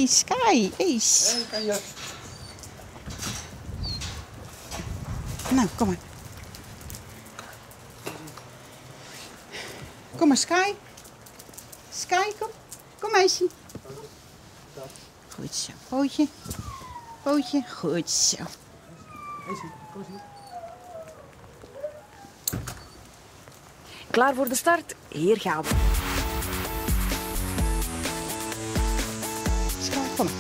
Hey Sky, hey. Nou, kom maar. Kom maar, Sky. Sky, kom. Kom, meisje. Goed zo. Pootje. Pootje. Goed zo. Klaar voor de start? Hier gaan we. Sky, kom maar.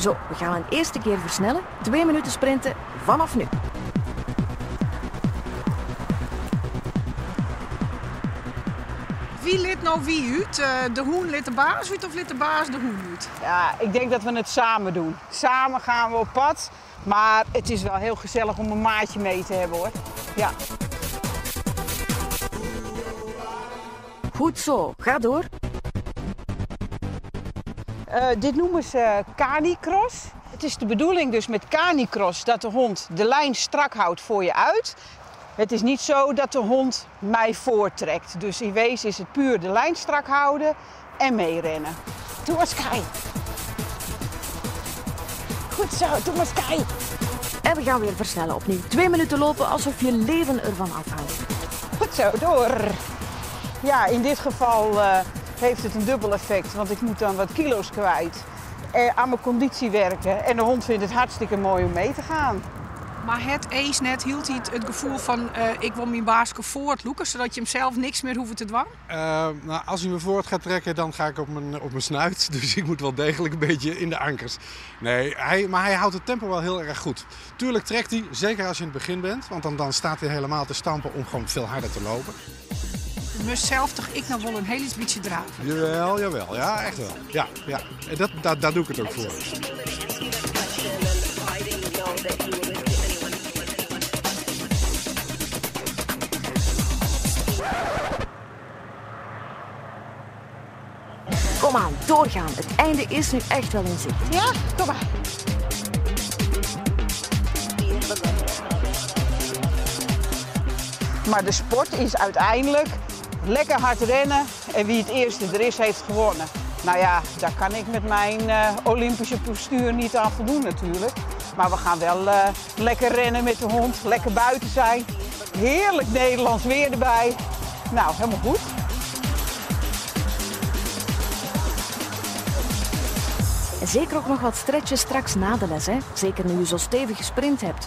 Zo, we gaan een eerste keer versnellen. 2 minuten sprinten vanaf nu. Wie lit nou wie uit? De hoen lit de baas uit of lit de baas de hoen uit? Ja, ik denk dat we het samen doen. Samen gaan we op pad. Maar het is wel heel gezellig om een maatje mee te hebben, hoor. Ja. Goed zo, ga door. Dit noemen ze canicross. Het is de bedoeling dus met canicross dat de hond de lijn strak houdt voor je uit. Het is niet zo dat de hond mij voortrekt. Dus in wezen is het puur de lijn strak houden en meerennen. Doe maar, Sky. Goed zo, doe maar, Sky. En we gaan weer versnellen opnieuw. 2 minuten lopen alsof je leven ervan afhangt. Goed zo, door. Ja, in dit geval heeft het een dubbel effect, want ik moet dan wat kilo's kwijt. Aan mijn conditie werken en de hond vindt het hartstikke mooi om mee te gaan. Maar het eens net hield hij het gevoel van ik wil mijn baaske voortloeken, zodat je hem zelf niks meer hoeft te dwangen? Als hij me voort gaat trekken, dan ga ik op mijn snuit. Dus ik moet wel degelijk een beetje in de ankers. Nee, maar hij houdt het tempo wel heel erg goed. Tuurlijk trekt hij, zeker als je in het begin bent, want dan staat hij helemaal te stampen om gewoon veel harder te lopen. Mezelf toch ik nou wel een heel beetje draven? Jawel, jawel. Ja, echt wel. Ja, ja. En daar doe ik het ook voor. Kom aan, doorgaan. Het einde is nu echt wel in zicht. Ja, kom maar. Maar de sport is uiteindelijk lekker hard rennen en wie het eerste er is, heeft gewonnen. Daar kan ik met mijn Olympische postuur niet aan voldoen natuurlijk. Maar we gaan wel lekker rennen met de hond, lekker buiten zijn. Heerlijk Nederlands weer erbij. Helemaal goed. En zeker ook nog wat stretchen straks na de les, hè? Zeker nu je zo stevig gesprint hebt.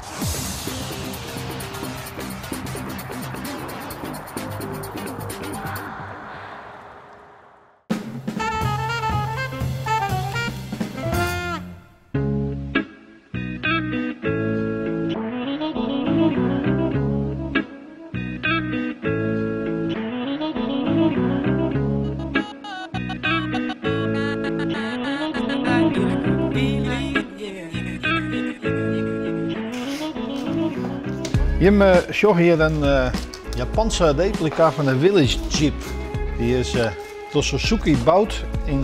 Jim zag hier een Japanse replica van de Willys Jeep. Die is door Suzuki gebouwd in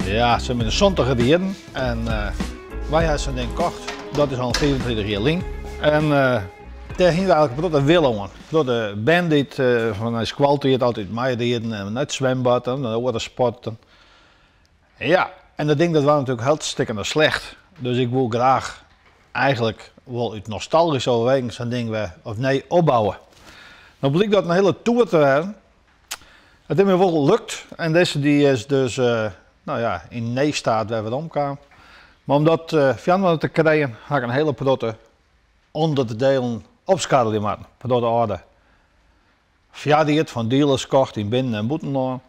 ja, ze hebben de zondige jaren. En wij hebben zo'n ding gekocht. Dat is al 25 jaar lang. En daar ging eigenlijk door de willen aan. Door de bandit van de squalteert altijd meideden en het zwembad en de andere sporten. En dat ding dat was natuurlijk hartstikke slecht. Dus ik wil graag eigenlijk wel uit nostalgische overweging zo'n ding weer of nee opbouwen. Nou bleek dat een hele toer te zijn. Het is me wel gelukt en deze die is dus in nee-staat waar we omkwamen. Maar omdat Fianna te krijgen, had ik een hele protte onder de delen opschadelen maken, door de orde. Via die het van dealers kocht in binnen- en buitenland.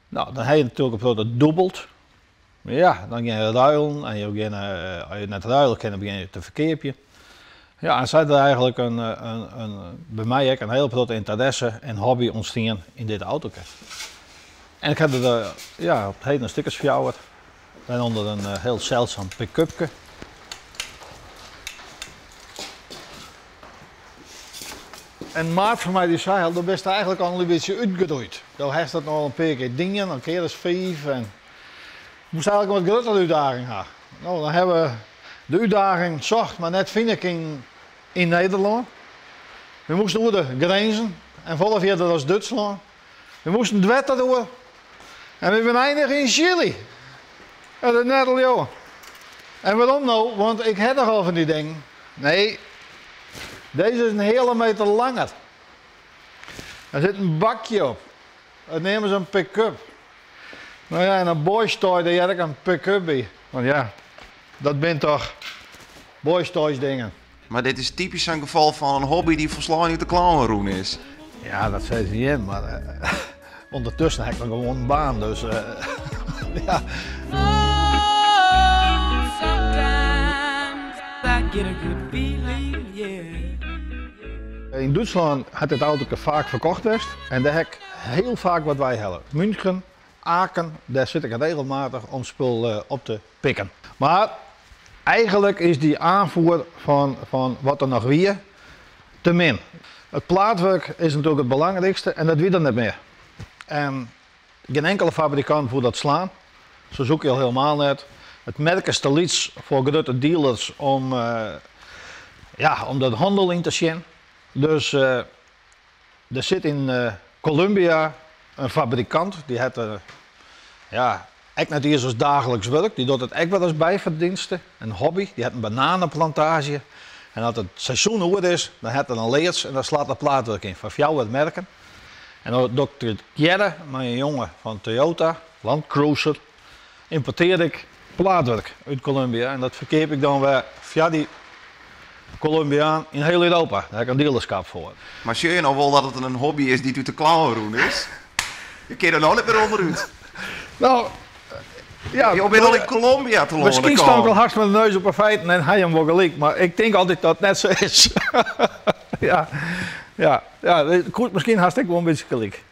Dan heb je natuurlijk een protte dubbeld. Maar dan ging je ruilen en als je net ruilen kan, dan begin je te verkeerpje. En zij er eigenlijk bij mij ook een heel grote interesse en hobby ontstaan in dit autootje. En ik heb er op het heden stickers verjouwd. En onder een heel zeldzaam pick-upje. En maat van mij die zei al, dat best eigenlijk al een beetje uitgegroeid. Dan heeft dat nog een paar keer dingen, een keer is 5 en ik moest eigenlijk een wat grotere uitdaging hebben. Dan hebben we de uitdaging zocht, maar net vind ik in Nederland. We moesten over de grenzen. En folle fierder as Dútslân. We moasten it wetter oer. En we binne einige yn Chili. Dat is net te leauwen. En wêrom no? Want ik ha noch al fan dy dingen. Nee, dizze is in heale meter langer. Der sit in bakje op. Dat neame se in pick-up. No ja, en in boys toy, dêr heart ek in pick-up by. Want ja, dat binne toch boys toys dingen. Mar dit is typysk sa'n gefal fan in hobby dy't folslein út de klauwen rûn is. Ja, dat sizze jim, mar eh, ûndertusken ha ik noch gewoan in baan, dus eh, ja. Oh, sometimes I get a good feeling, yeah. Yn Dútslân hat dit autoke faak ferkocht west en dêr ha ik hiel faak wat weihelle. München, Aken, dêr sit ik regelmatich om spul eh, op te pikken. Mar eigenlik is dy aanvoer fan, fan wat der noch wie te min. It plaatwurk is natuerlik it belangrykste en dat wie der net mear. En gjin inkelde fabrikant woe dat slaan. Suzuki al hielemaal net. It merk is te lyts foar grutte dealers om, eh, ja, om dat hannel yn te sjen. Dus eh, der sit yn eh, Columbia in fabrikant, dy hat ja, ek net iens as daagliks wurk, dy docht it ek wer as byferdienste, in hobby. Dy hat in bananeplantaazje en as it seizoen oer is, dan hat er in leads en dan slacht er plaatwurk yn foar fjouwer merken. En dan doch ik tegearre mei in jonge fan Toyota, Land Cruiser, ymportearje ik plaatwurk út Columbia en dat ferkeap ik dan wer fia dy Colombiaan yn hiel Europa. Dêr ha ik in dealerskap foar. Mar sjogge je no wol dat it in hobby is dy't út de klauwen rûn is? Je kinne der no net mear ûnderút. No, ja. Jo binne al yn Colombia telâne Miskien stean ik al hast mei de neus op 'e feiten en ha jim wol gelyk, mar ik tink altyd dat it net sa is. ja, ja, ja, miskien hast ek wol in bytsje gelyk.